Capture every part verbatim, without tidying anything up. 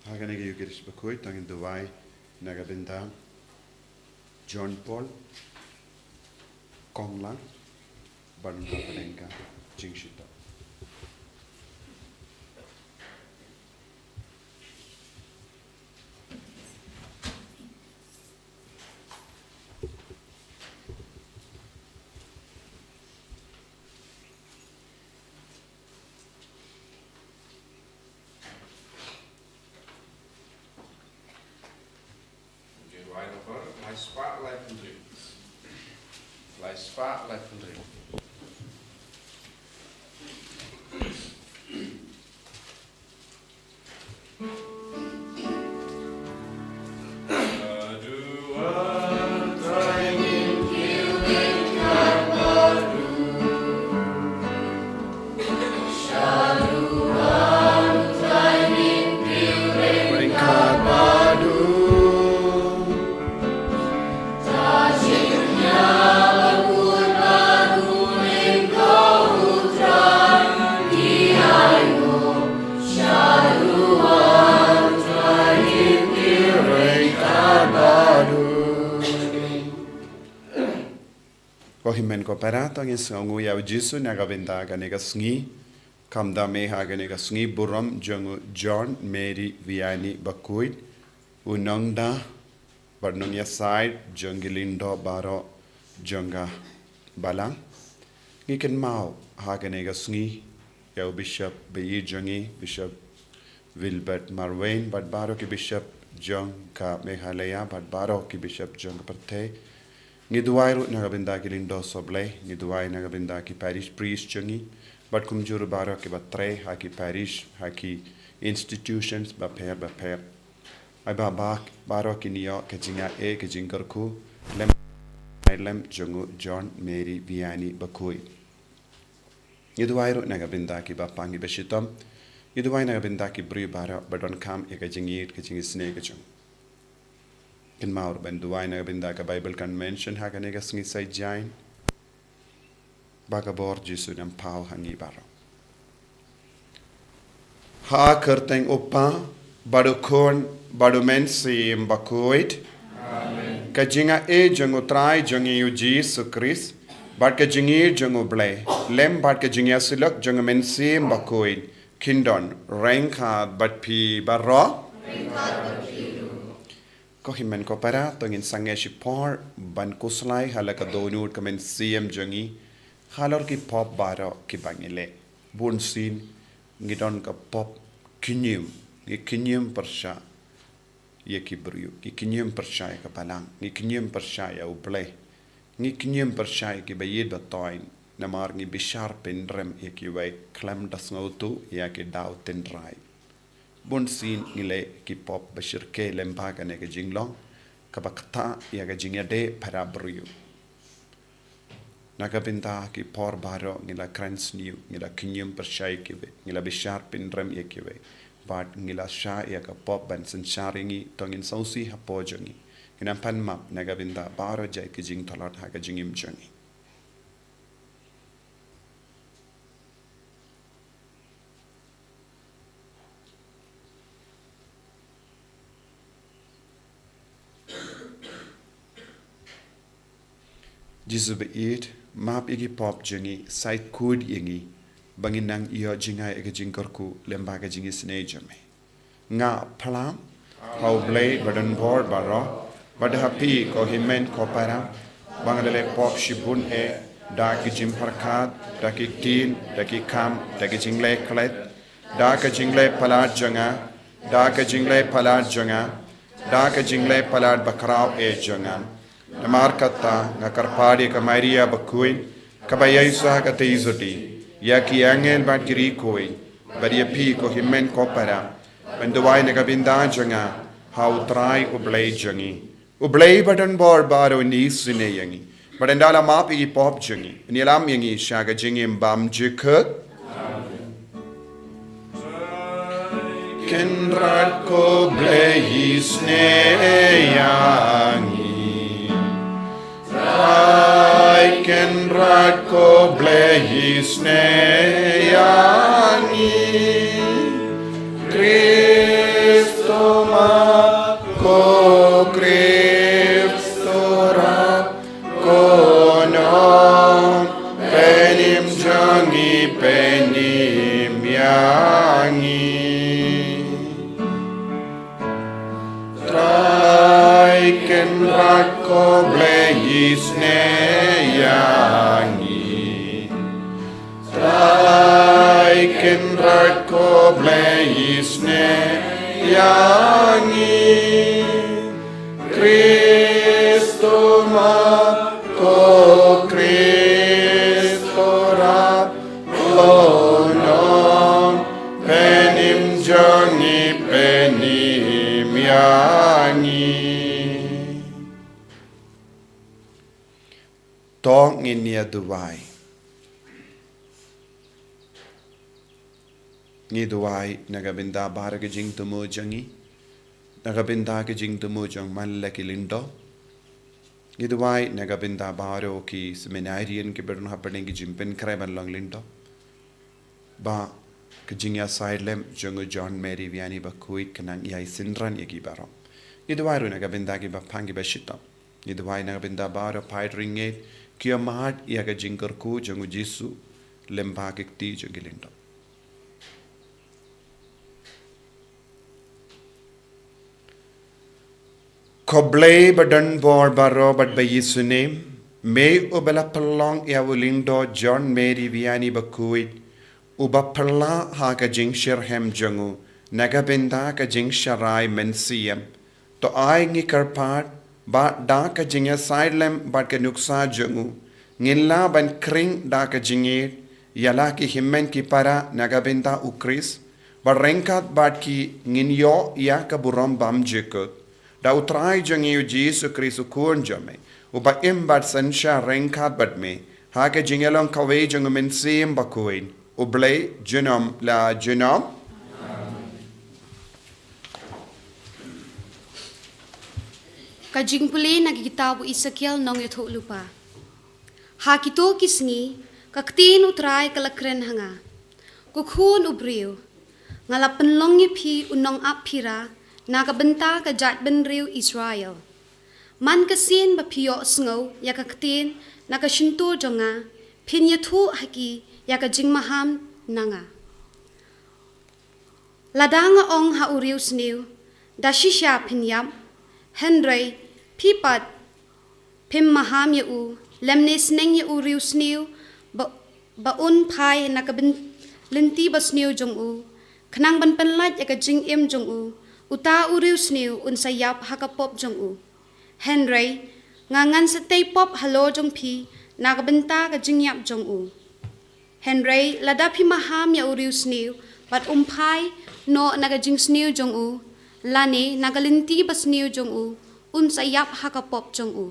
Ha kane ka Eucharist bakhuid to ngin duwai na ka bynta John Paul Konglang ban ka pdeng ka jingshitom. Lai spah lai phew hynriew. Lai spah lai phew hynriew. Ko hynmen ko para, to ngin sngewnguh ïa u Jisu na ka bynta kane ka sngi. Kumta me ha kane ka sngi burom jong u John Mary Vianney bakhuid, u nongda bad nongïasaid jong ki lyngdoh baroh jong ka balang. Ngi kynmaw ha kane ka sngi ïa u Bishop ba-ïeit jong ngi, Bishop Wilbert Marwein, bad baroh ki bishop jong ka Meghalaya, bad baroh ki bishop jong ka pyrthei. Ngi duwai ruh na ka bynta ki lyngdoh sohblei, ngi duwai na ka bynta ki parish priest jong ngi, bad kumjuh ruh baroh kiba trei ha ki parish, ha ki institutions bapher bapher. Ai ba, ba, baroh kin ïoh ka jingïaid, ka jingkyrkhu lem, lem jong u John Mary Vianney bakhuid. Ngi duwai ruh na ka bynta kiba pang kiba shitom. Ngi duwai na ka bynta ki briew baroh ba donkam ïa ka jingïeit, ka jingisynei ka jong. Kynmaw ruh ban duwai na ka bynta ka Bible Convention ha kane ka sngi Saitjaiñ. Ba ka bor Jisu un ïaid ha ngi baroh. Ha ka kyrteng u Kpa bad u Khun bad u Mynsiem Bakhuid. Amen. Ka jingïaid jong u Trai jong ngi u Jisu Khrist bad ka jingïeit jong u Blei, lem bad ka jingïasyllok jong u Mynsiem Bakhuid, kin don ryngkat bad phi baroh. Ko hynmen ko para, to ngin sangeh shipor ban khuslai ha la ka dohnud ka mynsiem jong ngi halor ki pop baroh kiba ngi leh. Bunsien ngi don ka pop kynñium, ngi kynñium pyrshah ïa ki briew, ngi kynñium pyrshah ïa ka balang, ngi kynñium pyrshah ïa u Blei, ngi kynñium pyrshah ïa kiba ïeit ba thoiñ, namar ngi bishar pynrem ïa kiwei khlem da sngewthuh ïa ki daw tynrai. Bunsien ngi leh ki pop ba shyrkhei lem bad kane ka jinglong kaba ktah ïa ka jingïadei para briew. Na ka bynta ki por baroh ngi la kren sniew, ngi la kynñium pyrshah ïa kiwei, ngi la bishar pynrem ïa kiwei, bad ngi la shah ïa ka pop ban synshar ïa ngi, to ngin sngewsih hapoh jong ngi. Ngin ym pan map na ka bynta baroh jait ki jingtlot ha ka jingim jong ngi. Jisu ba-ïeit, map ïa ki pop jong ngi, sait khuid ïa ngi, ba ngin nang ïoh jngai ïa ka jingkyrkhu lem bad ka jingisynei jong me. Nga phlang ha u Blei ba don bor baroh, bad ha phi ko hynmen ko para, ba nga la leh pop shibun eh, da ki jingpyrkhat, da ki ktien, da ki kam, da ki jingleh klet, da ka jingleh palat jong nga, da ka jingleh palat jong nga, da ka jingleh palat bakhraw eh jong nga. Namar kata nga kyrpad ïa ka Maria bakhuid, kaba ïaisah ha ka theisotti, ïa ki angel bad ki riewkhuid, bad ïa phi ko hynmen ko para, ban duwai na ka bynta jong nga ha u Trai u Blei jong ngi. U Blei ba don bor baroh un isynei ïa ngi, bad ynda la map ïa ki pop jong ngi, un ïalam ïa ngi sha ka jingim bymjukut. Kynrad ko Blei isynei ïa ngi. Trai Kynrad ko Blei isynei ïa ngi. Khrist Isnei ïa ngi. Trai Kynrad ko Blei isnei ïa ngi. Khrist u ma ko Khrist u rap lynnong, pynim jong ngi pynim ïa ngi. To ngin ïa duwai. Ngi duwai na ka bynta baroh ka jingthmu jong ngi, na ka bynta ka jingthmu jong man la ki lyngdoh. Ngi duwai na ka bynta baroh ki seminarian kiba don hapdeng ki jingpynkhreh ban long lyngdoh. Ba ka jingïasaid lem jong u John Mary Vianney Bakhuid kan nang ïai synran ïa ki baroh. Ngi duwai ruh na ka bynta kiba pang kiba shitom. Ngi duwai na ka bynta baroh paid ryngeit kiba mad ïa ka jingkyrkhu jong u Jisu lyngba ki kti jong ki lyngdoh. Ko Blei ba don bor baroh bad ba isynei, me uba la pynlong ïa u lyngdoh John Mary Vianney Bakhuid, uba pynlah ha ka jingshitrhem jong u na ka bynta ka jingsharai mynsiem. To ai ngi kyrpad ba da ka jingïasaid lem bad ka nuksa jong u, ngin lah ban khring da ka jingïeit ïa la ki hynmen ki para na ka bynta u Khrist, ba ryngkat bad ki ngin ïoh ïa ka burom bymjukut. Da u Trai jong ngi u Jisu Khrist u Khun jong me, uba im bad synshar ryngkat bad me ha ka jingïalong kawei jong u Mynsiem Bakhuid, U Blei junom la junom. Ka jingpule na ka kitab u Esekiel nongïathuhlypa. Ha kito ki sngi, ka ktien u Trai ka la kren ha nga. Ko khun u briew, nga la pynlong ïa phi u nongap phira na ka bynta ka jaitbynriew Israel. Man ka sien ba phi ïohsngew ïa ka ktien na ka shyntur jong nga, phin ïathuh ha ki ïa ka jingmaham na nga. Lada nga ong ha u riewsniew, da shisha phin ïap, hynrei phi pat phim maham ïa u, lymne sneng ïa u riewsniew ba, ba un phai na ka byn-, lynti basniew jong u, khnang ban pynlait ïa ka jingim jong u, uta u riewsniew un sa ïap ha ka pop jong u. Hynrei nga ngan sa tei pop halor jong phi na ka bynta ka jingïap jong u. Hynrei lada phi maham ïa u riewsniew bad um phai noh na ka jingsniew jong u, lane na ka lynti basniew jong u, un sa ïap ha ka pop jong u.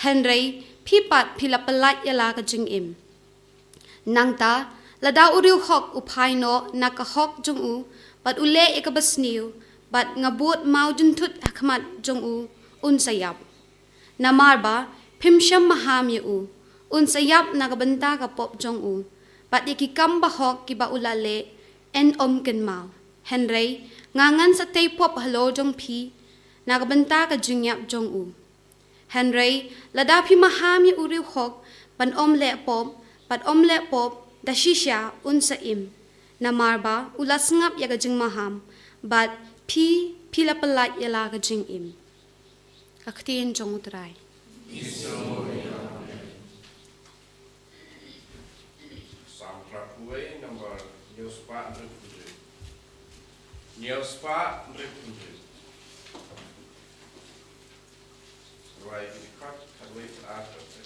Hynrei phi pat phi la pynlait ïa la ka jingim. Nangta, lada u riewhok u phai noh na ka hok jong u, bad u leh ïa kaba sniew, bad nga bud maw jynthut ha khmat jong u, un sa ïap. Namar ba phim shym maham ïa u, un sa ïap na ka bynta ka pop jong u, bad ïa ki kam bahok kiba u la leh, yn ym kynmaw. Hynrei nga ngan sa tei pop halor jong phi na ka bynta ka jingïap jong u. Hynrei lada phi maham ïa u riewhok ban ym leh pop, bad ym leh pop, da shisha un sa im. Namar ba u la sngap ïa ka jingmaham, bad phi, phi la pynlait ïa la ka jingim. Ka ktien jong u Trai. Psalm hynriewphew wei, number hynñiewspah hynriewphew hynriew. Hynñiewspah hynriewphew hynriew. Rwai ki dkhot, khatwei, khatar, khatar.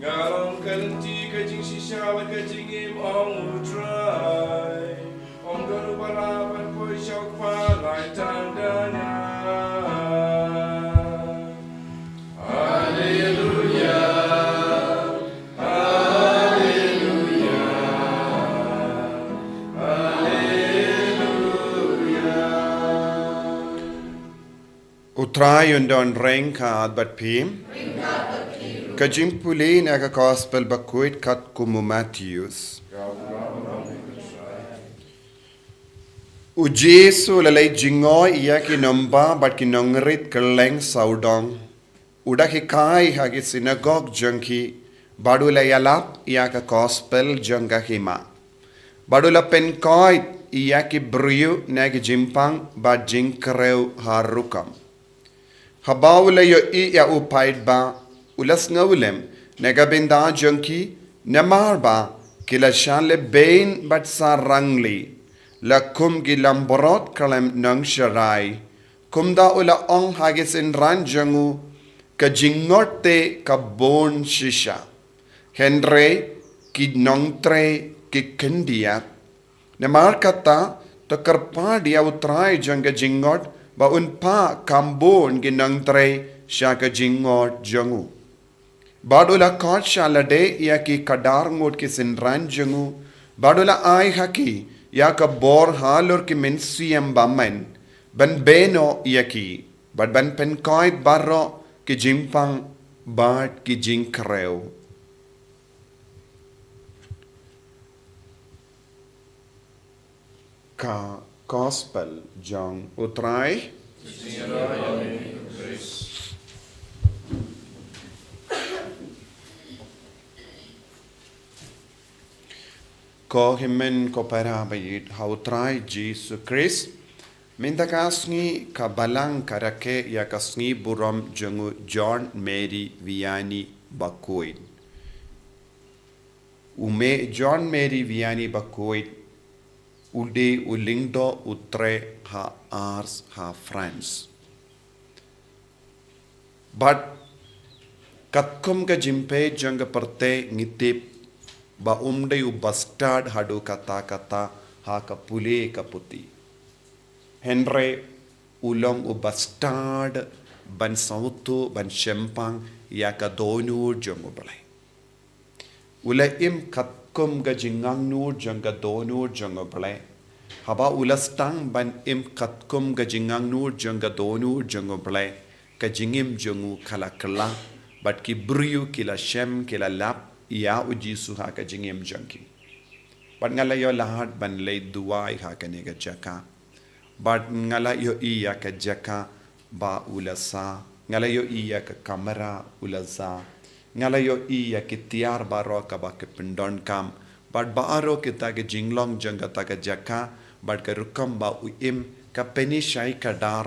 Nga long ka lynti, ka jingshisha bad ka jingim, ong U Trai. Ong don uba lah ban poi sha U Kpa, lai tang da nga. Haleluya. Haleluya. Haleluya. U Trai un don ryngkat bad phi. Ka jingpule na ka Gospel bakhuid katkum u Mathaios. U Jisu u la leit jngoh ïa ki nongbah bad ki nongrit kylleng sawdong. U da hikai ha ki synagog jong ki, bad u la ïalap ïa ka Gospel jong ka hima. Bad u la pynkoit ïa ki briew na ki jingpang bad jingkrew ha rukom. Haba u la ïohi ïa u paidbah, u la sngewlem na ka bynta jong ki, namar ba ki la shah lehbeiñ bad shah rangli, la kum ki langbrot khlem nongsharai. Kumta u la ong ha ki synran jong u, ka jingngeit te ka bun shisha, hynrei ki nongtrei ki khyndiat. Namar kata, to kyrpad ïa U Trai jong ka jingngeit, ba un phah kham bun ki nongtrei sha ka jingngeit jong u. Bad u la khot sha lade ïa ki khadar ngut ki synran jong u, bad u la ai ha ki ïa ka bor halor ki mynsiem bymman, ban beh noh ïa ki, bad ban pynkoit baroh ki jingpang bad ki jingkrew. Ka Gospel jong U Trai. Ko hynmen ko para ba ïeit ha U Trai Jisu Khrist. Mynta ka sngi ka Balang ka rakhe ïa ka sngi burom jong u John Mary Vianney bakhuid. U Mei John Mary Vianney bakhuid, u dei u lyngdoh u trei ha Ars ha France. Bad katkum ka jingpeit jong ka pyrthei ngi tip ba um dei u bastad haduh katta katta ha ka pule ka puthi. Hynrei u long u bastad ban sawtu ban shempang ïa ka dohnud jong U Blei. U la im katkum ka jingangnud jong ka dohnud jong U Blei. Haba u la sdang ban im katkum ka jingangnud jong ka dohnud jong U Blei, ka jingim jong u ka la kylla, bad ki briew ki la shem ki la lap ïa U Jisu ha ka jingim jong ki. Bad nga la ïoh lad ban leit duwai ha kane ka jaka. Bad nga la ïohi ïa ka jaka ba u la sah. Nga la ïohi ïa ka kamra u la sah. Nga la ïohi ïa ki tiar baroh kaba ki pyndonkam. Bad baroh kita ki jinglong jong kata ka jaka, bad ka rukom ba u im, ka pynshai khadar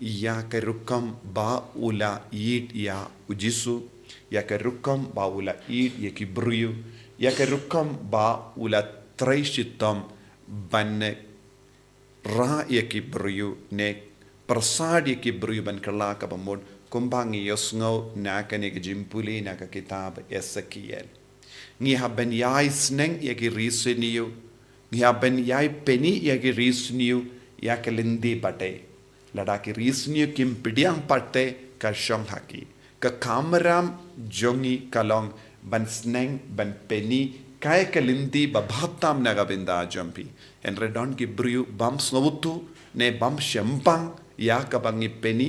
ïa ka rukom ba u la ïeit ïa U Jisu, ïa ka rukom ba u la ïeit ïa ki briew, ïa ka rukom ba u la trei shitom ban rah ïa ki briew ne pyrsad ïa ki briew ban kylla kaba mut, kumba ngi ïohsngew na kane ka jingpule na ka kitab Esekiel. Ngi hap ban ïai sneng ïa ki ri sniew, ngi hap ban ïai pyni ïa ki ri sniew ïa ka lynti ba dei. Lada ki ri sniew kim pdiang pat te, ka shong ha ki. Ka kamram jong ngi ka long ban sneng, ban pyni, kaei ka lynti ba bha tam na ka bynta jong phi. Hynrei don ki briew bym sngewthuh, ne bym shemphang ïa kaba ngi pyni,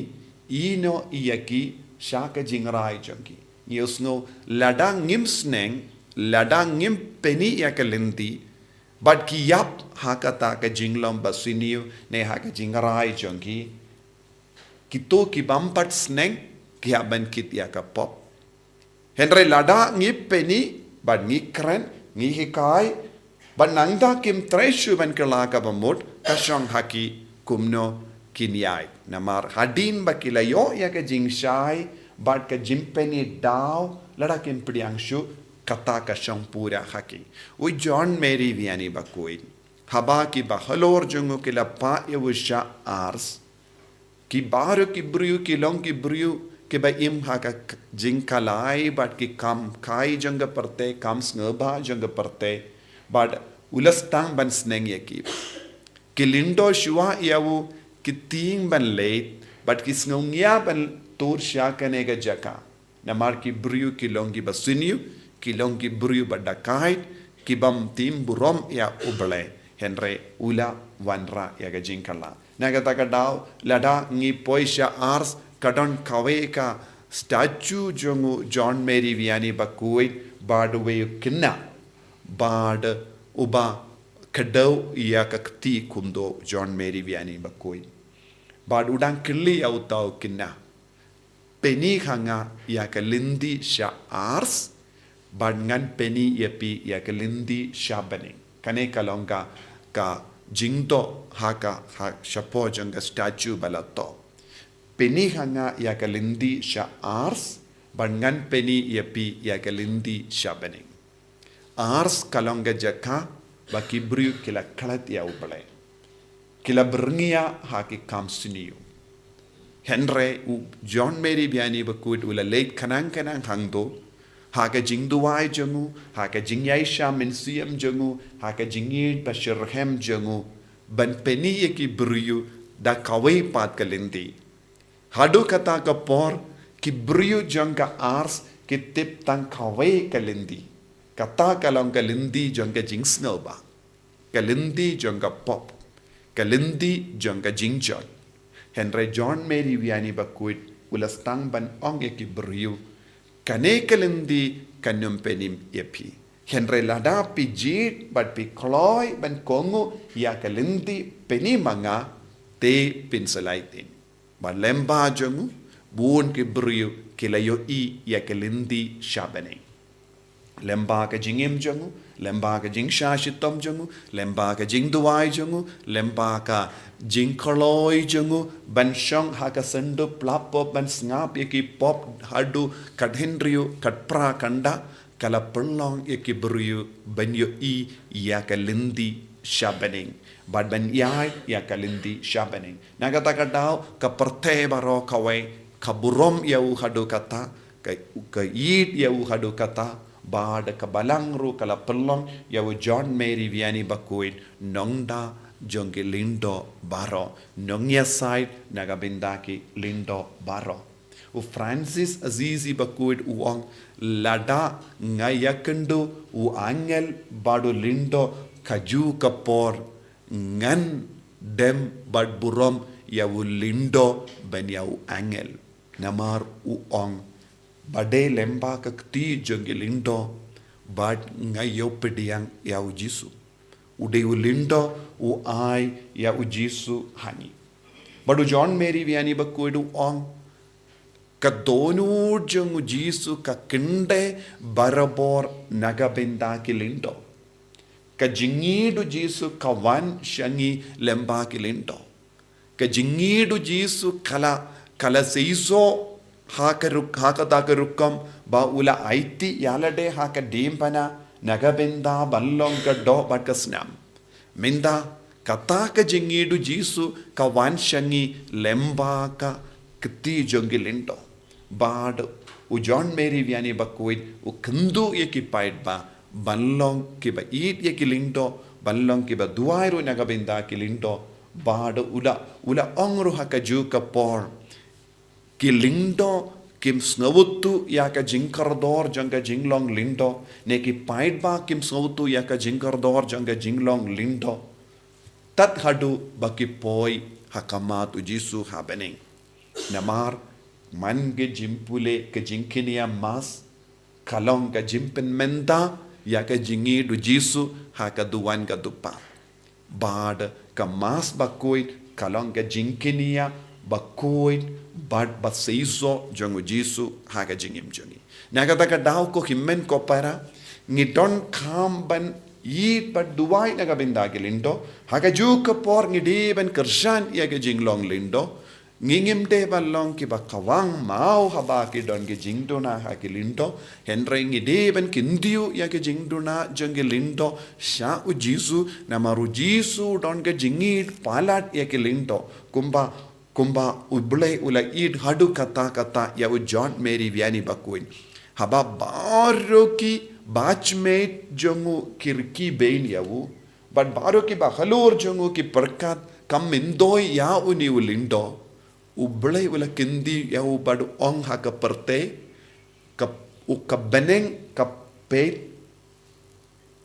ïehnoh ïa ki sha ka jingrai jong ki. Ngi ïohsngew, lada ngim sneng, lada ngim pyni ïa ka lynti, bad ki ïap ha kata ka jinglong ba sniew, ne ha ka jingrai jong ki, kito ki bym pat sneng, ki hap ban kit ïa ka pop. Hynrei lada ngi pyni, bad ngi kren, ngi hikai, bad nangta kim trei shuh ban kylla kaba mut, ka shong ha ki kumno kin ïaid. Namar hadien ba ki la ïoh ïa ka jingshai, bad ka jingpyni daw, lada kim pdiang shuh, kata ka shong pura ha ki. U John Mary Vianney Bakhuid, haba kiba halor jong u ki la pah ïa u sha ars, ki baroh ki briew ki long ki briew kiba im ha ka k-, jingkhalai bad ki kam kai jong ka pyrthei, kam sngewbha jong ka pyrthei, bad u la sdang ban sneng ïa ki. Ki lyngdoh shuwa ïa u, ki tieng ban leit, bad ki sngew ngiah ban tur sha kane ka jaka. Namar ki briew ki long kiba sniew, ki long ki briew ba dakait, ki bym tim burom ïa U Blei. Hynrei u la wanrah ïa ka jingkylla. Na kata ka daw, lada ngi poi sha ars, ka don kawei ka statue jong u John Mary Vianney Bakhuid, bad uwei u khynnah, bad uba kdew ïa ka kti kumto John Mary Vianney Bakhuid. Bad u dang kylli ïa uta u khynnah, pyni ha nga ïa ka lynti sha ars, bad ngan pyni ïa phi ïa ka lynti sha bneng. Kane ka long ka, ka jingdoh ha ka, ha shapoh jong ka statue ba la thoh. Pyni ha nga ïa ka lynti sha ars, bad ngan pyni ïa phi ïa ka lynti sha bneng. Ars ka long ka jaka ba ki briew ki la klet ïa U Blei. Ki la byrngia ha ki kam sniew. Hynrei u John Mary Vianney Bakhuid u la leit khnang khnang hangto, ha ka jingduwai jong u, ha ka jingïaishah mynsiem jong u, ha ka jingïeit ba shitrhem jong u, ban pyni ïa ki briew da kawei pat ka lynti. Haduh kata ka por, ki briew jong ka ars ki tip tang kawei ka lynti. Kata ka long ka lynti jong ka jingsngewbha. Ka lynti jong ka pop. Ka lynti jong ka jingjot. Hynrei John Mary Vianney Bakhuid u la sdang ban ong ïa ki briew, kane ka lynti kan ym pynim ïa phi. Hynrei lada phi jied bad phi kloi ban kohnguh ïa ka lynti, pyni ma nga, te phin sa lait in. Bad lyngba jong u, bun ki briew ki la ïohi ïa ka lynti sha bneng. Lyngba ka jingim jong u, lyngba ka jingshah shitom jong u, lyngba ka jingduwai jong u, lyngba ka jingkloi jong u, ban shong ha ka syndup lap pop ban sngap ïa ki pop haduh khathynriew khatphra khyndai, ka la pynlong ïa ki briew ban ïohi ïa ka lynti sha bneng. Bad ban ïaid ïa ka lynti sha bneng. Na kata ka daw, ka pyrthei baroh kawei, ka burom ïa u haduh katta, ka, ka ïeit ïa u haduh katta, bad ka balang ruh ka la pynlong ïa u John Mary Vianney Bakhuid, nongda jong ki lyngdoh baroh, nongïasaid na ka bynta ki lyngdoh baroh. U Francis Assisi Bakhuid u ong, lada nga ïakynduh u angel bad u lyngdoh kajuh ka por, ngan dem bad burom ïa u lyngdoh ban ïa u angel. Namar u ong, ba dei lyngba ka kti jong ki lyngdoh, bad nga ïoh pdiang ïa u Jisu. U dei u lyngdoh u ai ïa u Jisu ha ngi. Bad u John Mary Vianney Bakhuid u ong, ka dohnud jong u Jisu ka kynde barabor na ka bynta ki lyngdoh. Ka jingïeid u Jisu ka wan sha ngi lyngba ki lyngdoh. Ka jingïeid u Jisu ka la, ka la seisoh ha ka ruk-, ha kata ka rukom ba u la aiti ïalade ha ka diengphna na ka bynta ban long ka doh bad ka snam. Mynta Kata ka jingïeit u Jisu ka wan sha ngi lyngba ka kti jong ki lyngdoh. Bad u John Mary Vianney Bakhuid u kynduh ïa ki paidbah ban long kiba ïeit ïa ki lyngdoh, ban long kiba duwai ruh na ka bynta ki lyngdoh. Bad u la, u la ong ruh ha kajuh ka por, ki lyngdoh kim sngewthuh ïa ka jingkordor jong ka jinglong lyngdoh, ne ki paidbah kim sngewthuh ïa ka jingkordor jong ka jinglong lyngdoh, tad haduh ba ki poi ha khmat u Jisu ha bneng. Namar man ka jingpule ka jingkñia Mass ka long ka jingpynmynta ïa ka jingïeit u Jisu ha ka duwan ka dupa. Bad ka Mass bakhuid ka long ka jingkñia bakhuid bad baseisoh jong u Jisu ha ka jingim jong ngi. Na kata ka daw ko hynmen ko para, ngi donkam ban ïeit bad duwai na ka bynta ki lyngdoh. Ha kajuh ka por ngi dei ban kyrshan ïa ka jinglong lyngdoh. Ngi ngim dei ban long kiba khawang maw haba ki don ki jingduna ha ki lyngdoh. Hynrei ngi dei ban kyntiew ïa ka jingduna jong ki lyngdoh sha u Jisu, namar u Jisu u don ka jingïeit palat ïa ki lyngdoh. Kumba, kumba U Blei u la ïeit haduh katta katta ïa u John Mary Vianney Bakhuid. Haba baroh ki batchmate jong u ki rkhie beiñ ïa u, bad baroh ki bahalor jong u ki pyrkhat kam myntoi ïa une u lyngdoh, U Blei u la kyntiew ïa u bad u ong ha ka pyrthei, ka, u, ka bneng ka peit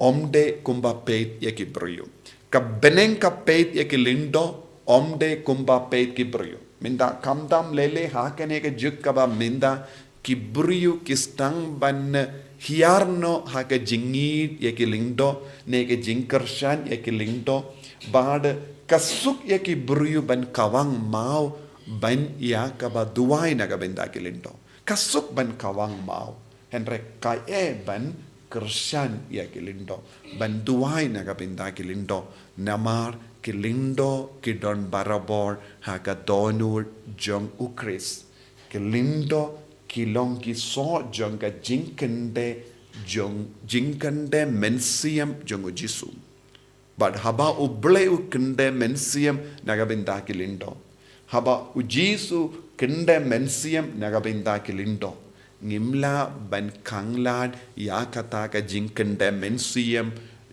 ym dei kumba peit ïa ki briew. Ka bneng ka peit ïa ki lyngdoh ym dei kumba peit ki briew. Mynta khamtam lei lei ha kane ka juk kaba mynta ki briew ki sdang ban hiar noh ha ka jingïeit ïa ki lyngdoh, ne ka jingkyrshan ïa ki lyngdoh. Bad ka suk ïa ki briew ban khawang maw ban ïa kaba duwai na ka bynta ki lyngdoh. Ka suk ban khawang maw. Hynrei kaei ban kyrshan ïa ki lyngdoh, ban duwai na ka bynta ki lyngdoh. Namar ki lyngdoh ki don barabor ha ka dohnud jong u Khrist. Ki lyngdoh ki long ki soh jong ka jingkynde, jong jingkynde mynsiem jong u Jisu. Bad haba U Blei u kynde mynsiem na ka bynta ki lyngdoh, haba u Jisu kynde mynsiem na ka bynta ki lyngdoh, ngim lah ban khanglad ïa kata ka jingkynde mynsiem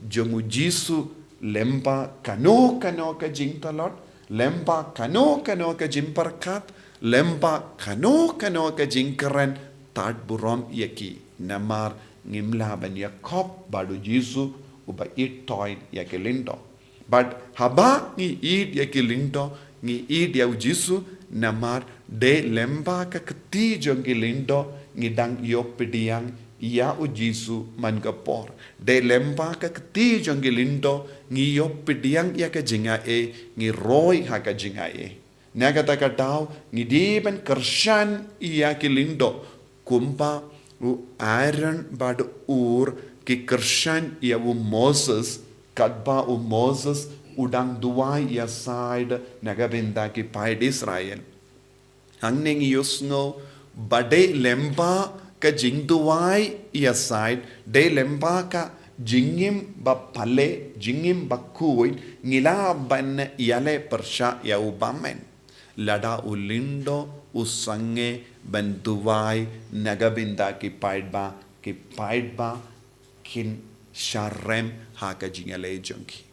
jong u Jisu lyngba kano kano ka jingtlot, lyngba kano kano ka jingpyrkhat, lyngba kano kano ka jingkren tad burom ïa ki. Namar ngim lah ban ïakhop bad u Jisu uba ïeit toit ïa ki lyngdoh. Bad haba ngi ïeit ïa ki lyngdoh, ngi ïeit ïa u Jisu, namar dei lyngba ka kti jong ki lyngdoh ngi dang ïoh pdiang ïa u Jisu man ka por. Dei lyngba ka kti jong ki lyngdoh ngi ïoh pdiang ïa ka jingaiei, ngi roi ha ka jingaiei. Na kata ka daw ngi dei ban kyrshan ïa ki lyngdoh kumba u Aaron bad u Hur ki kyrshan ïa u Moses, katba u Moses u dang duwai ïasaid na ka bynta ki paid Israel. Hangne ngi ïohsngew ba dei lyngba ka jingduwai ïasaid, dei lyngba ka jingim ba pale, jingim ba khuid, ngi lah ban ïaleh pyrshah ïa u bymman. Lada u lyngdoh u sangeh ban duwai na ka bynta ki paidbah, ki paidbah kin sharem ha ka jingïaleh jong ki.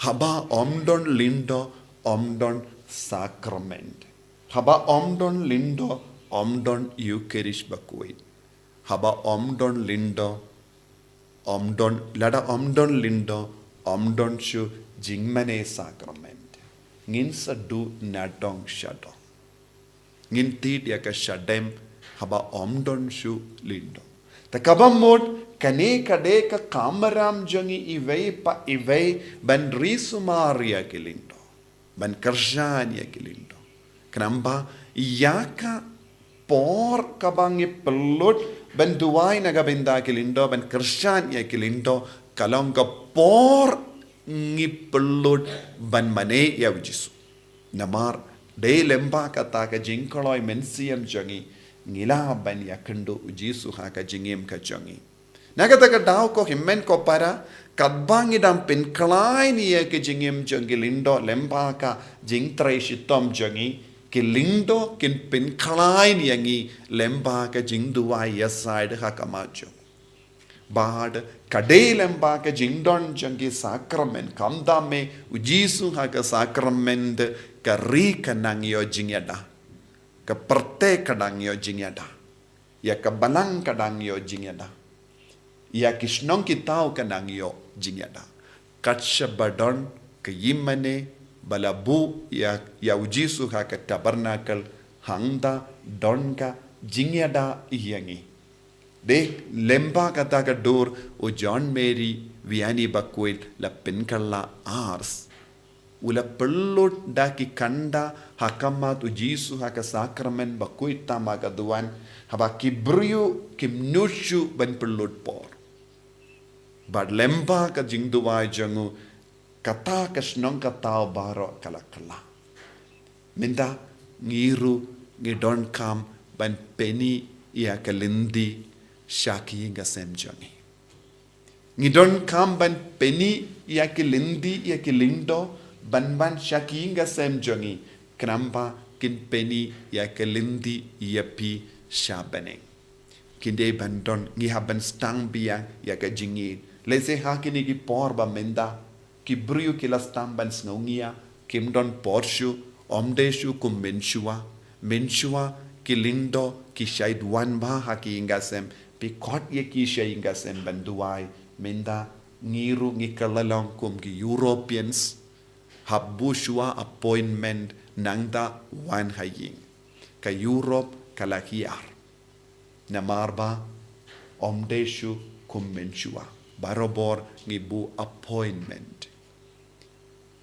Haba ym don lyngdoh, ym don sakrament. Haba ym don lyngdoh, ym don Eucharist bakhuid. Haba ym don lyngdoh, ym don, lada ym don lyngdoh, ym don shuh jingmane sakrament. Ngin sa duh nadong shadong. Ngin tied ïa ka shadem haba ym don shuh lyngdoh. Te kaba mut kane ka dei ka kamram jong ngi iwei pa iwei ban ri sumar ïa ki lyngdoh, ban kyrshan ïa ki lyngdoh. Khnang ba ïa ka por kaba ngi pynlut ban duwai na ka bynta ki lyngdoh, ban kyrshan ïa ki lyngdoh, ka long ka por ngi pynlut ban mane ïa u Jisu. Namar dei lyngba kata ka jingkloi mynsiem jong ngi, ngi lah ban ïakynduh u Jisu ha ka jingim ka jong ngi. Na kata ka daw ko hynmen ko para, katba ngi dang pynkhlaiñ ïa ka jingim jong ki lyngdoh lyngba ka jingtrei shitom jong ngi, ki lyngdoh kin pynkhlaiñ ïa ngi lyngba ka jingduwai ïasaid ha khmat jong. Bad ka dei lyngba ka jingdon jong ki sakramen, khamtam eh u Jisu ha ka sakramen, ka ri ka nang ïoh jingïada, ka pyrthei ka nang ïoh jingïada, ïa ka balang ka nang ïoh jingïada, ïa ki shnong ki thaw ka nang ïoh jingïada. Kat shaba don ka ïingmane ba la buh ïa, ïa u Jisu ha ka tabernacle, hangta don ka jingïada ïa ngi. Dei lyngba kata ka dur u John Mary Vianney Bakhuid la pynkylla ars. U la pynlut da ki khanda ha khmat u Jisu ha ka sakramen ba khuid tam ha ka duwan, haba ki briew kim nud shuh ban pynlut por. Bad lyngba ka jingduwai jong u, kata ka shnong ka thaw baroh ka la kylla. Mynta ngi ruh ngi donkam ban pyni ïa ka lynti sha ki ïing ka sem jong ngi. Ngi donkam ban pyni ïa ki lynti, ïa ki lyngdoh ban wan sha ki ïing ka sem jong ngi, khnang ba kin pyni ïa ka lynti ïa phi sha bneng. Kin dei ban don, ngi hap ban sdang biang ïa ka jingïeit. Lehse ha kine ki por ba mynta, ki briew ki la sdang ban sngewngia, kim don por shuh, ym dei shuh kum mynshuwa. Mynshuwa ki lyngdoh ki shait wan bha ha ki ïing ka sem, phi khot ïa ki sha ïing ka sem ban duwai. Mynta ngi ruh ngi kylla long kum ki Europeans, hap buh shuwa appointment nangta wan ha ïing. Ka Europe ka la hiar. Namar ba ym dei shuh kum mynshuwa. Barabor ngi buh appointment.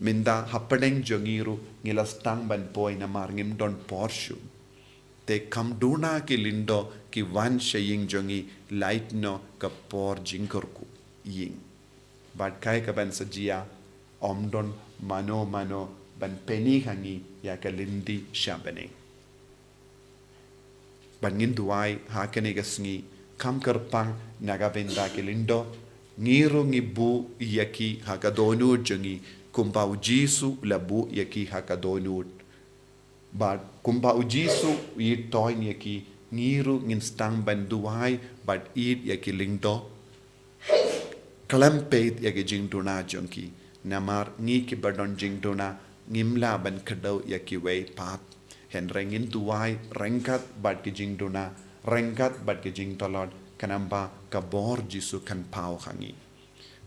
Mynta hapdeng jong ngi ruh ngi la sdang ban poi namar ngim don por shuh. Te kham duna ki lyngdoh ki wan sha ïing jong ngi, lait noh ka por jingkyrkhu ïing. Bad kaei kaban sa jia, ym don mano mano ban pyni ha ngi ïa ka lynti sha bneng. Bad ngin duwai ha kane ka sngi, kham kyrpang na ka bynta ki lyngdoh, ngi ruh ngi buh ïa ki ha ka dohnud jong ngi, kumba u Jisu u la buh ïa ki ha ka dohnud. Bad kumba u Jisu u ïeit toiñ ïa ki, ngi ruh ngin sdang ban duwai bad ïeit ïa ki lyngdoh. Khlem peit ïa ki jingduna jong ki, namar ngi kiba don jingduna ngim lah ban kdew ïa kiwei pat. Hynrei ngin duwai ryngkat bad ki jingduna, ryngkat bad ki jingtlot, khnang ba ka bor Jisu kan paw ha ngi.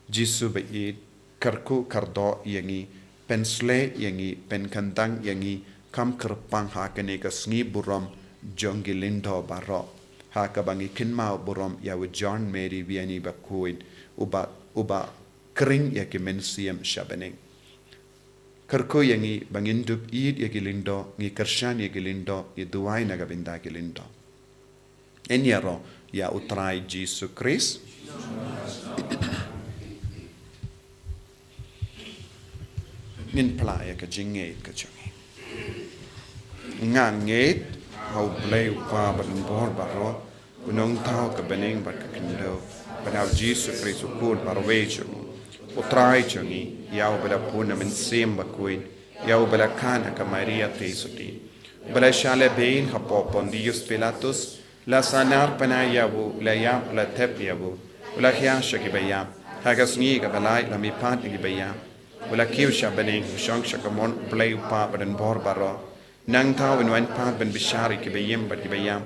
Jisu ba ïeit, kyrkhu kyrdoh ïa ngi, pynshlei ïa ngi, pynkyndang ïa ngi, kham kyrpang ha kane ka sngi burom jong ki lyngdoh baroh, ha kaba ngi kynmaw burom ïa u John Mary Vianney Bakhuid, uba, uba khring ïa ki mynsiem sha bneng. Kyrkhu ïa ngi ba ngin dup ïeit ïa ki lyngdoh, ngi kyrshan ïa ki lyngdoh, ngi duwai na ka bynta ki lyngdoh. Ngin ïaroh ïa u Trai Jisu Khrist. Ngin phla ïa ka jingngeit ka jong ngi. Nga ngeit ha u Blei u Kpa badonbor baroh, u Nongthaw ka bneng bad ka khyndew, bad ha u Jisu Khrist u Khun barwei jong u, u Trai jong ngi, ïa uba la bun na Mynsiem Bakhuid, ïa uba la kha na ka Maria Theisotti, uba la shah lehbeiñ hapoh Pontius Pilatus, la sahnarphna ïa u, la ïap, la thep ïa u, u la hiar sha kiba ïap, ha ka sngi kaba lai la mihpat ïa kiba ïap, u la kiew sha bneng, u shong sha kamon u Blei u Kpa badonbor baroh. Nangta un wan pat ban bishar ïa kiba im bad kiba ïap.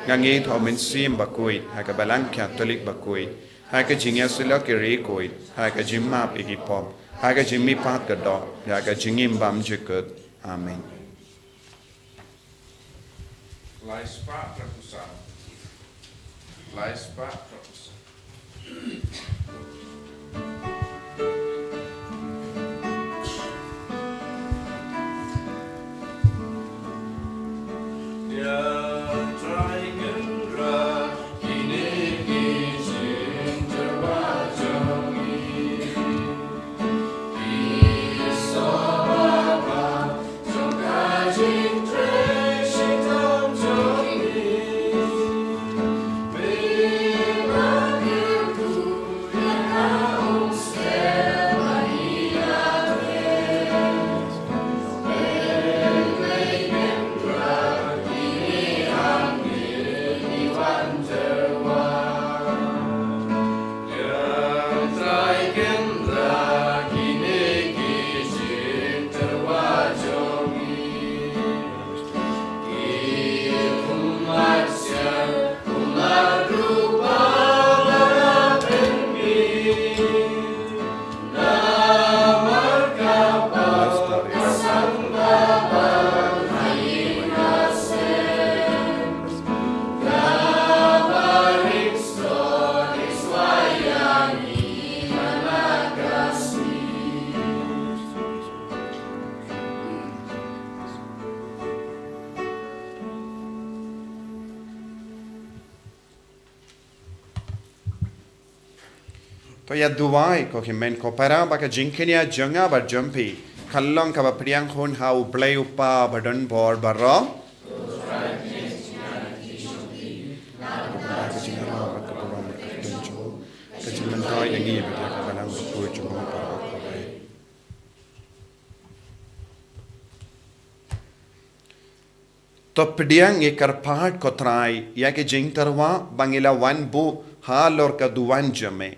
Nga ngeit ha u Mynsiem Bakhuid, ha ka Balang Katholik bakhuid, ha ka jingïasyllok ki riewkhuid, ha ka jingmap ïa ki pop, ha ka jingmihpat ka doh, ha ka jingim bymjukut. Amen. Lai spah hynriew phew saw. Lai spah hynriew phew saw. Ko ïa duwai, ko hynmen ko para, ba ka jingkñia jong nga bad jong phi kan long kaba pdiang hun ha U Blei U Kpa Badonbor baroh. Ka jingmyntoi ïa ngi bad ïa ka Balang Bakhuid jong U baroh kawei. To pdiang ngi kyrpad, ko Trai, ïa ki jingtyrwa ba ngi la wan buh halor ka duwan jong me.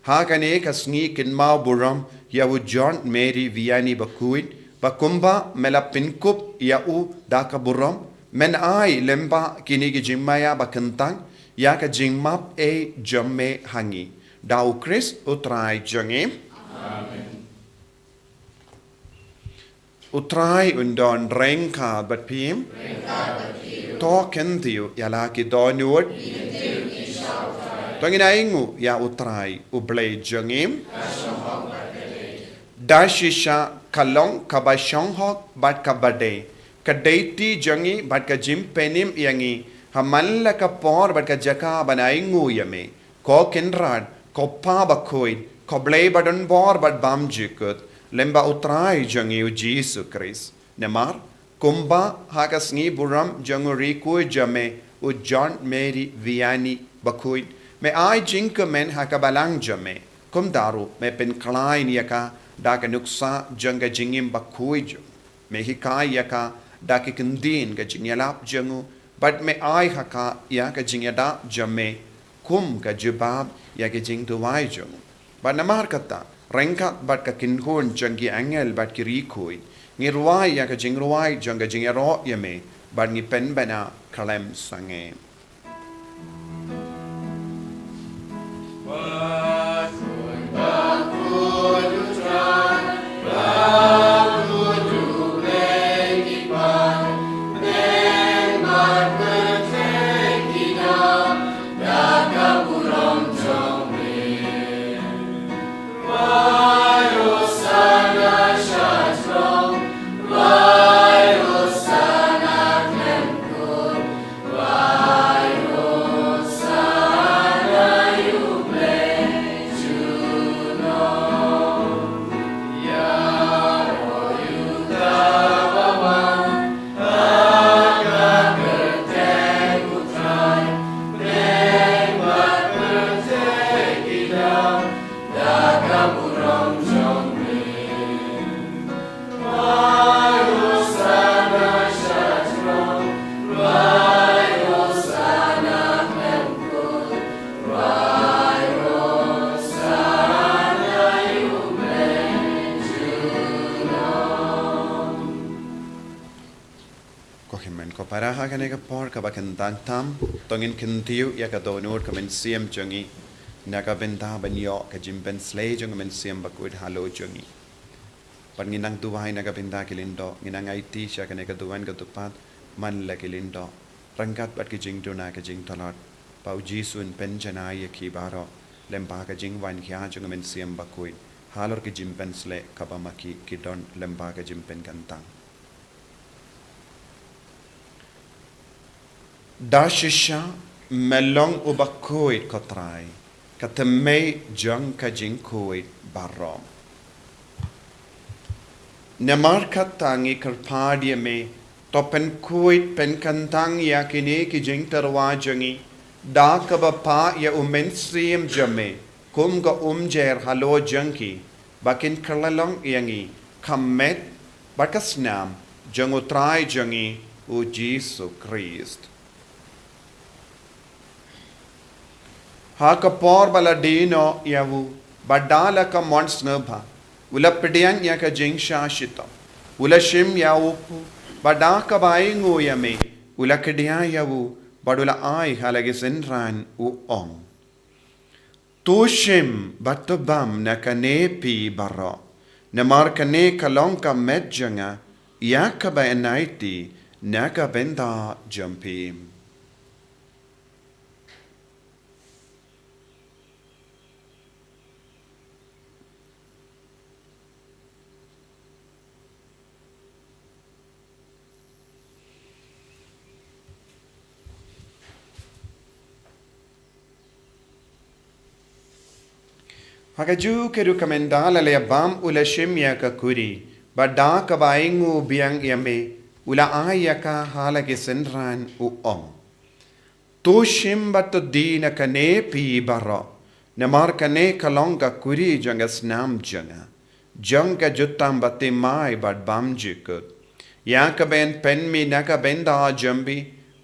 Ha kane ka sngi kynmaw burom ïa u John Mary Vianney Bakhuid, ba kumba me la pynkup ïa u da ka burom, men ai lyngba kine ki jingmaïa ba kyntang ïa ka jingmap ei jong me ha ngi. Da U Khrist U Trai jong ngi. Amen. U Trai un don ryngkat bad phi. To kyntiew ïa la ki dohnud. To ngin ainguh ïa U Trai U Blei jong ngi. Da shisha ka long kaba shong hok bad kaba dei, ka dei ti jong ngi bad ka jingpynim ïa ngi ha man la ka por bad ka jaka ban ainguh ïa me. Ko Kynrad, ko Pa Bakhuid, ko Blei Badonbor bad Bymjukut, lyngba U Trai jong ngi U Jisu Khrist. Namar kumba ha ka sngi burom jong u riewkhuid jong me u John Mary Vianney Bakhuid, me ai jingkmen ha ka Balang jong me, kumta ruh me pynkhlaiñ ïa ka da ka nuksa jong ka jingim bakhuid jong me. Hikai ïa ka da ki kyntien ka jingïalap jong u, bad me ai ha ka ïa ka jingïada jong me kum ka jubab ïa ka jingduwai jong u. Bad namar kata, ryngkat bad ka kynhun jong ki angel bad ki riewkhuid, ngi rwai ïa ka jingrwai jong ka jingïaroh ïa me, bad ngi pynbna khlem sangeh. Ko hynmen ko para, ha kane ka por kaba kyntang tam, to ngin kyntiew ïa ka dohnud ka mynsiem jong ngi na ka bynta ban ïoh ka jingpynsleh jong ka Mynsiem Bakhuid halor jong ngi. Bad ngin nang duwai na ka bynta ki lyngdoh, ngin nang aiti sha kane ka duwan ka dupat man la ki lyngdoh, ryngkat bad ki jingduna ki jingtlot, ba U Jisu un pynjanai ïa ki baroh lyngba ka jingwan khia jong ka Mynsiem Bakhuid, halor ka jingpynsleh kaba ma ki ki don lyngba ka jingpynkyntang. Da shisha me long u bakhuid, ko Trai, ka thymmei jong ka jingkhuid baroh. Namar kata ngi kyrpad ïa me, to pynkhuid pynkyntang ïa kine ki jingtyrwa jong ngi da kaba pah ïa u Mynsiem jong me, kum ka umjer halor jong ki, ba kin kylla long ïa ngi ka met bad ka snam jong U Trai jong ngi U Jisu Khrist. Ha ka por ba la die noh ïa u, bad da la ka mon sngewbha, u la pdiang ïa ka jingshah shitom, u la shim ïa u kpu, bad da kaba ainguh ïa me, u la khñiot ïa u, bad u la ai ha la ki synran, u ong: To shim bad to bam na kane phi baroh, namar kane ka long ka met jong nga, ïa kaba yn aiti na ka bynta jong phi. Ha kajuh ka rukom ynda la leit bam u la shim ïa ka kuri, bad da kaba ainguh biang ïa me, u la ai ïa ka ha la ki synran u ong: To shim bad to die na kane phi baroh, namar kane ka long ka kuri jong ka snam jong nga, jong ka jutang bathymmai bad bymjukut. Ïa kaba yn pynmih na ka bynta jong phi,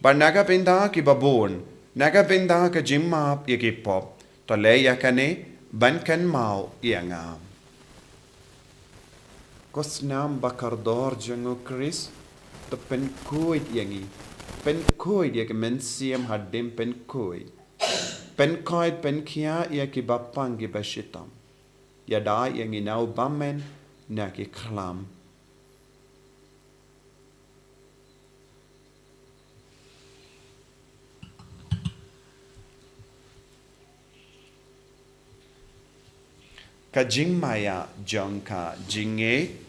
bad na ka bynta kiba bun, na ka bynta ka jingmap ïa ki pop. To leh ïa kane ban kynmaw ïa nga. Ko snam ba kordor jong u Khrist, to pynkhuid ïa ngi, pynkhuid ïa ka mynsiem hadien pynkhuid, pynkhuid pynkhia ïa kiba pang kiba shitom. Ïada ïa ngi na u bymman na ki khlam. Ka jingmaïa jong ka jingngeit.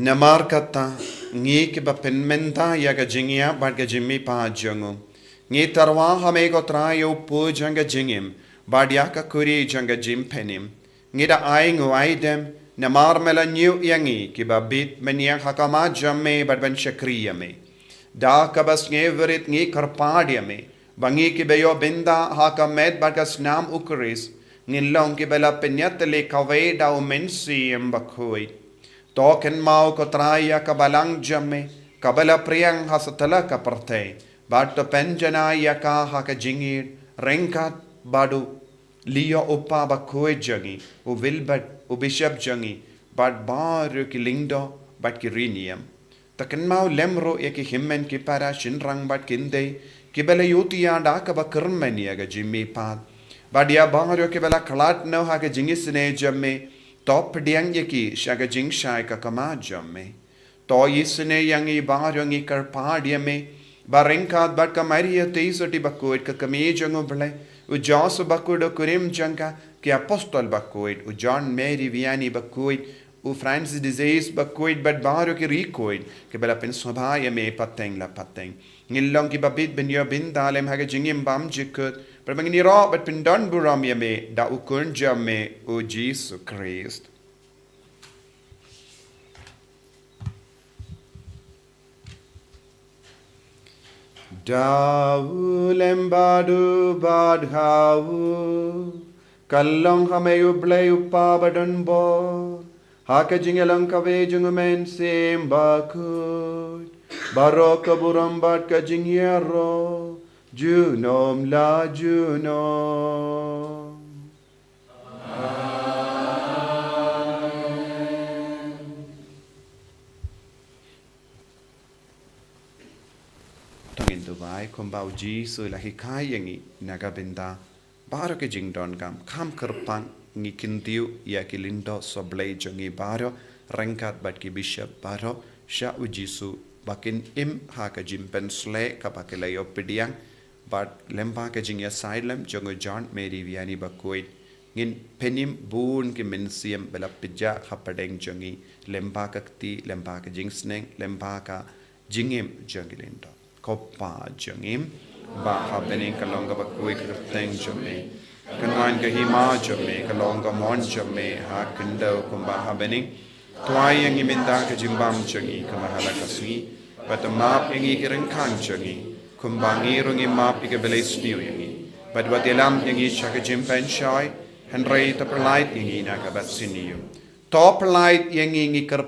Namar kata, ngi kiba pynmynta ïa ka jingïap bad ka jingmihpat jong u, ngi tyrwa ha me ko Trai ïa u pud jong ka jingim, bad ïa ka kuri jong ka jingpynim. Ngi da ainguh aidem, namar me la ñiew ïa ngi kiba bit mynta ha khmat jong me bad ban shakri ïa me. Da kaba sngewrit ngi kyrpad ïa me, ba ngi kiba ïoh bynta ha ka met bad ka snam u Khrist, ngin long kiba la pynïatylli kawei da u Mynsiem Bakhuid. To kynmaw ko Trai ïa ka balang jong me, kaba la pdiang ha satlak ka pyrthei, bad to pynjanai ïa ka ha ka jingïeit, ryngkat bad u Leo u Pa Bakhuid jong ngi, u Wilbert, u Bishop jong ngi, bad baroh ki lyngdoh bad ki riewniam. To kynmaw lem ruh ïa ki hynmen ki para shynrang bad ki khyndai, kiba la ïohthiah da kaba kyrmen ïa ka jingmihpat. Bad ïa baroh kiba la khlad noh ha ka jingisynei jong me, to pdiang ïa ki sha ka jingshai ka khmat jong me. To isynei ïa ngi baroh, ngi kyrpad ïa me, ba ryngkat bad ka Maria Theisotti Bakhuid ka kmie jong u Blei, u Joseph Bakhuid u kurim jong ka, ki apostol bakhuid, u John Mary Vianney Bakhuid, u Francis de Sales Bakhuid bad baroh ki riewkhuid, kiba la pynsngewbha ïa me pateng la pateng. Ngin long kiba bit ban ïoh bynta lem ha ka jingim bymjukut, bad ba ngin ïaroh bad pyndonburom ïa me da u Khun jong me u Jisu Khrist. Da u lem bad u bad ha u, ka long ha me u Blei u Pa badonbor, ha ka jingïalong kawei jong u Mynsiem Bakhuid, baroh ka burom bad ka jingïaroh, junom la junom. To ngin duwai kumba u Jisu u la hikai ïa ngi na ka bynta baroh ki jingdonkam, kham kyrpang ngi kyntiew ïa ki lyngdoh sohblei jong ngi baroh, ryngkat bad ki bishop baroh, sha u Jisu, ba kin im ha ka jingpynshlei kaba ki la ïoh pdiang, bad lyngba ka jingïasaid lem jong u John Mary Vianney Bakhuid, ngin pynim bun ki mynsiem ba la pynjah hapdeng jong ngi, lyngba ka kti, lyngba ka jingsneng, lyngba ka jingim jong ki lyngdoh. Ko Pa jong ngi, ba ha bneng, ka long kaba khuid ka kyrteng jong me. Kan wan ka hima jong me, ka long ka mon jong me, ha khyndew kumba ha bneng. To ai ïa ngi mynta ka jingbam jong ngi ka man ha la ka sngi. Bad to map ïa ngi ki ryngkang jong ngi, kumba ngi ruh ngi map ïa kiba la isniew ïa ngi. Bad wat ïalam ïa ngi sha ka jingpynshoi, hynrei to pyllait ïa ngi na ka badsniew. To pyllait ïa ngi, ngi kyrpad